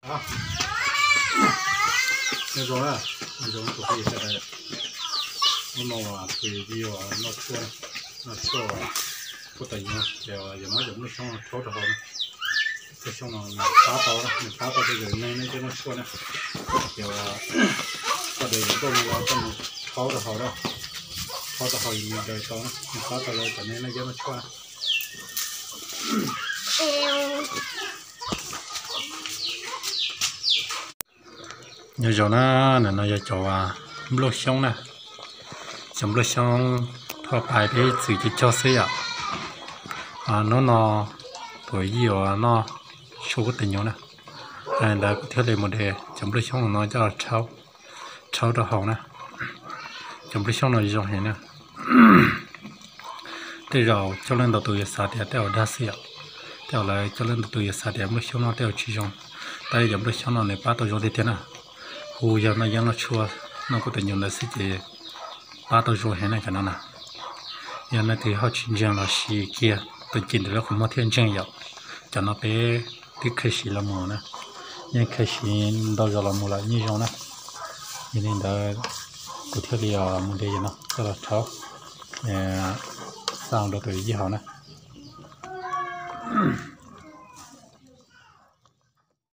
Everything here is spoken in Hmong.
Nyob zoo na, nyob zoo tus phooj ywg sawv daws. Hnub no kuv yuav noj tshuaj, noj tshuaj kuj teem nyuj ces yog muab cov nplooj xyoob rhaub rau hauv na. Nplooj xyoob no nws pab tau, nws pab tau rau yawm neeg nej cov noj tshuaj na. Ces koj de cov nplooj no coj mus rhaub rau hauv na, rhaub rau hauv yus mus daws tau na, nws pab tau rau cov neeg nej cov noj tshuaj na. Nyob zoo na, ntawm no yog cov nplooj xyoob na, cov nplooj xyoob thoj pais peb txwm cog cog xwb yom. Hnub no kuv yuav noj tshuaj kuj teem nyuj na, ntawd kuv thiaj li mus de cov nplooj xyoob no coj rhaub, rhaub rau hauv na. Cov nplooj xyoob no zoo heev na. Tej zaum coob leej ntau tus yuav xav tias tej zaum dag xwb yom, tej zaum lawv coob leej ntau tus yuav xav tias nplooj xyoob no tej zaum tsis zoo, tab sis cov nplooj xyoob no nws pab tau zoo tiag tiag na. Hu yog noj yeeb noj tshuaj, noj kuj teem nyuj ntawd xwb ces pab tau zoo heev na cov no na. Yog leej twg ho tsis ntseeg los sis kiag tus cim ntawm lawv qhov muag thiaj ntseeg yom. Cov no peb twb kheev siv los mus na, yeej kheev siv ntau zaus los mus lawm yeej zoo na. Yog li ntawd kuv thiaj li mus de yam no coj los rhaub xa rau tus yij hauv na.